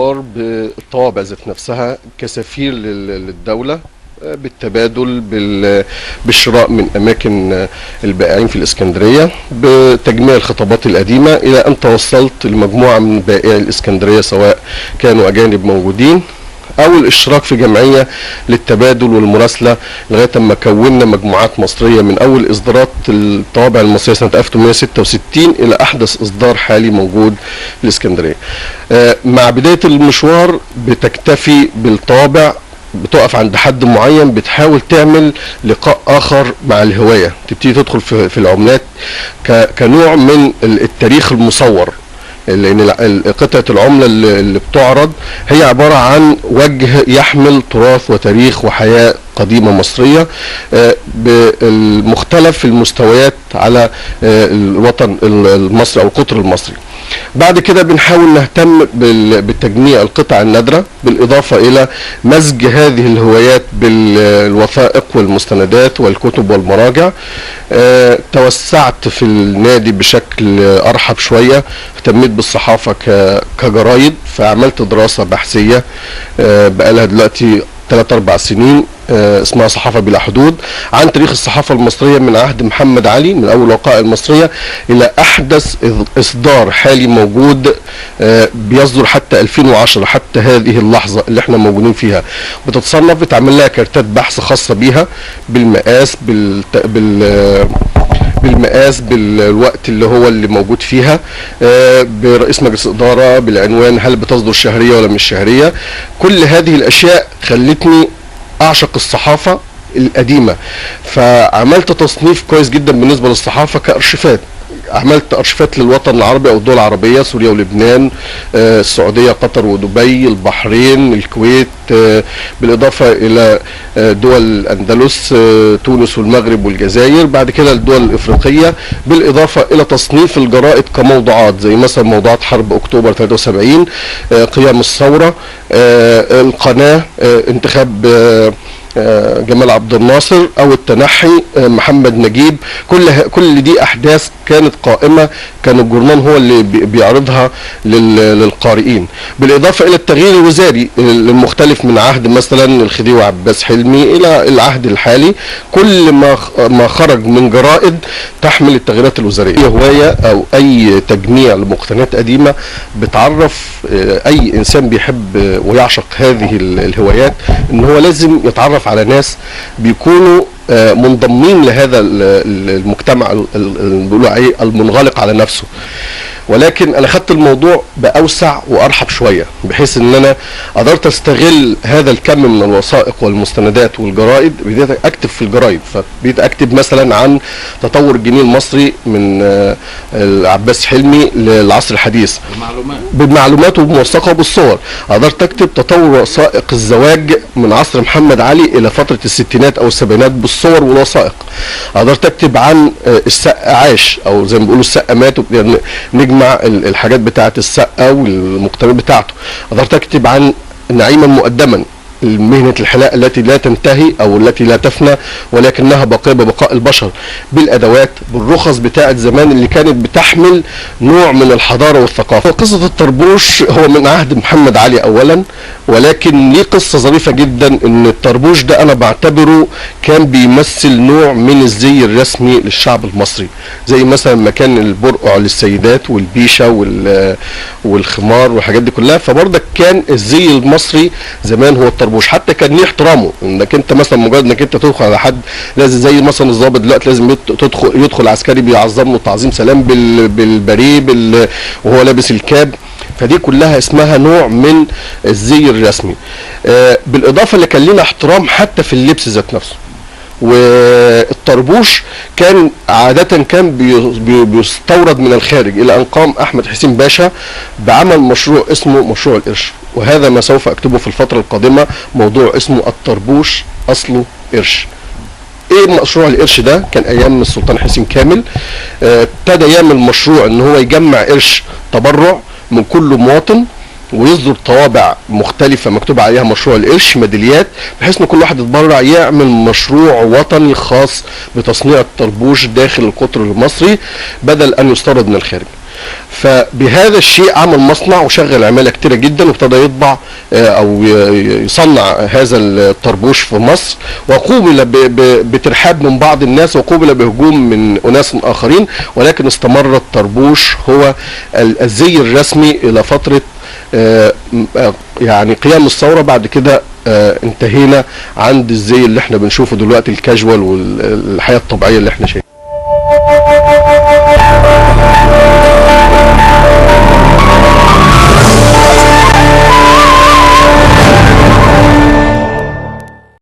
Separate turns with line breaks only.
المشوار بالطوابع ذات نفسها كسفير للدولة، بالتبادل، بالشراء من أماكن البائعين في الإسكندرية، بتجميع الخطابات القديمة، إلى أن توصلت لمجموعة من بائعي الإسكندرية سواء كانوا أجانب موجودين أو الاشتراك في جمعية للتبادل والمراسلة، لغاية ما كونا مجموعات مصرية من أول إصدارات الطوابع المصرية سنة 1866 إلى أحدث إصدار حالي موجود في الإسكندرية. مع بداية المشوار بتكتفي بالطوابع، بتقف عند حد معين، بتحاول تعمل لقاء آخر مع الهواية، تبتدي تدخل في العملات كنوع من التاريخ المصور، لأن قطعة العملة اللي بتعرض هي عبارة عن وجه يحمل تراث وتاريخ وحياة قديمة مصرية بمختلف المستويات على الوطن المصري أو القطر المصري. بعد كده بنحاول نهتم بتجميع القطع النادرة، بالإضافة إلى مزج هذه الهوايات بالوثائق والمستندات والكتب والمراجع. توسعت في النادي بشكل أرحب شوية، اهتميت بالصحافة كجرايد، فعملت دراسة بحثية بقالها دلوقتي 3-4 سنين اسمها صحافة بلا حدود، عن تاريخ الصحافة المصرية من عهد محمد علي، من أول وقائع المصرية، إلى أحدث إصدار حالي موجود بيصدر حتى 2010، حتى هذه اللحظة اللي احنا موجودين فيها. بتتصنف، بتعمل لها كارتات بحث خاصة بيها بالمقاس، بالمقاس، بالوقت اللي هو اللي موجود فيها، برئيس مجلس إدارة، بالعنوان، هل بتصدر شهرية ولا مش شهرية. كل هذه الأشياء خلتني أعشق الصحافة القديمة، فعملت تصنيف كويس جدا بالنسبة للصحافة كأرشيفات. عملت أرشيفات للوطن العربي أو الدول العربية، سوريا ولبنان، السعودية، قطر ودبي، البحرين، الكويت، بالإضافة إلى دول الأندلس، تونس والمغرب والجزائر، بعد كده الدول الإفريقية، بالإضافة إلى تصنيف الجرائد كموضوعات، زي مثلا موضوعات حرب أكتوبر 73، قيام الثورة، القناة، انتخاب جمال عبد الناصر او التنحي، محمد نجيب. كل دي احداث كانت قائمة، كان الجورنال هو اللي بيعرضها للقارئين. بالاضافة الى التغيير الوزاري المختلف من عهد مثلا الخديوي عباس حلمي الى العهد الحالي، كل ما خرج من جرائد تحمل التغييرات الوزارية. هواية او اي تجميع لمقتنيات قديمة بتعرف اي انسان بيحب ويعشق هذه الهوايات ان هو لازم يتعرف على ناس بيكونوا منضمين لهذا المجتمع اللي بيقولوا عليه المنغلق على نفسه. ولكن انا خدت الموضوع باوسع وارحب شوية، بحيث ان انا قدرت استغل هذا الكم من الوثائق والمستندات والجرائد. بديت اكتب في الجرايد، فبديت اكتب مثلا عن تطور الجنيه المصري من عباس حلمي للعصر الحديث بالمعلومات وموثقه بالصور. قدرت اكتب تطور وثائق الزواج من عصر محمد علي الى فترة الستينات او السبعينات بالصور والوثائق. قدرت اكتب عن السقا عاش، او زي ما بيقولوا السقا مات، نجمع الحاجات بتاعه السقا والمقتنيات بتاعته. قدرت اكتب عن نعيما مقدما، مهنة الحلاقة التي لا تنتهي او التي لا تفنى ولكنها باقية ببقاء البشر، بالادوات، بالرخص بتاعه زمان اللي كانت بتحمل نوع من الحضارة والثقافة. قصة الطربوش هو من عهد محمد علي اولا، ولكن ليه قصة ظريفة جدا. ان الطربوش ده انا بعتبره كان بيمثل نوع من الزي الرسمي للشعب المصري، زي مثلا ما كان البرقع للسيدات والبيشه والخمار والحاجات دي كلها. فبرضك كان الزي المصري زمان هو الطربوش، حتى كان ليه احترامه. انك انت مثلا مجرد انك انت تدخل على حد لازم، زي مثلا الضابط دلوقتي لازم يدخل عسكري بيعظم له تعظيم سلام بالبريه وهو لابس الكاب. فدي كلها اسمها نوع من الزي الرسمي. بالاضافة اللي كان لنا احترام حتى في اللبس ذات نفسه. والطربوش كان عادة كان بيستورد من الخارج، الى ان قام احمد حسين باشا بعمل مشروع اسمه مشروع القرش، وهذا ما سوف اكتبه في الفترة القادمة، موضوع اسمه الطربوش اصله قرش. ايه مشروع القرش ده؟ كان ايام السلطان حسين كامل، ابتدى يعمل مشروع ان هو يجمع قرش تبرع من كل مواطن، ويصدر طوابع مختلفة مكتوب عليها مشروع القرش، ميداليات، بحيث ان كل واحد يتبرع يعمل مشروع وطني خاص بتصنيع الطربوش داخل القطر المصري بدل ان يستورد من الخارج. فبهذا الشيء عمل مصنع وشغل عماله كتيرة جدا، وابتدى يطبع او يصنع هذا الطربوش في مصر، وقوبل بترحاب من بعض الناس وقوبل بهجوم من اناس اخرين، ولكن استمر الطربوش هو الزي الرسمي الى فترة يعني قيام الثورة. بعد كده انتهينا عند الزي اللي احنا بنشوفه دلوقتي، الكاجوال والحياة الطبيعية اللي احنا شايفينها.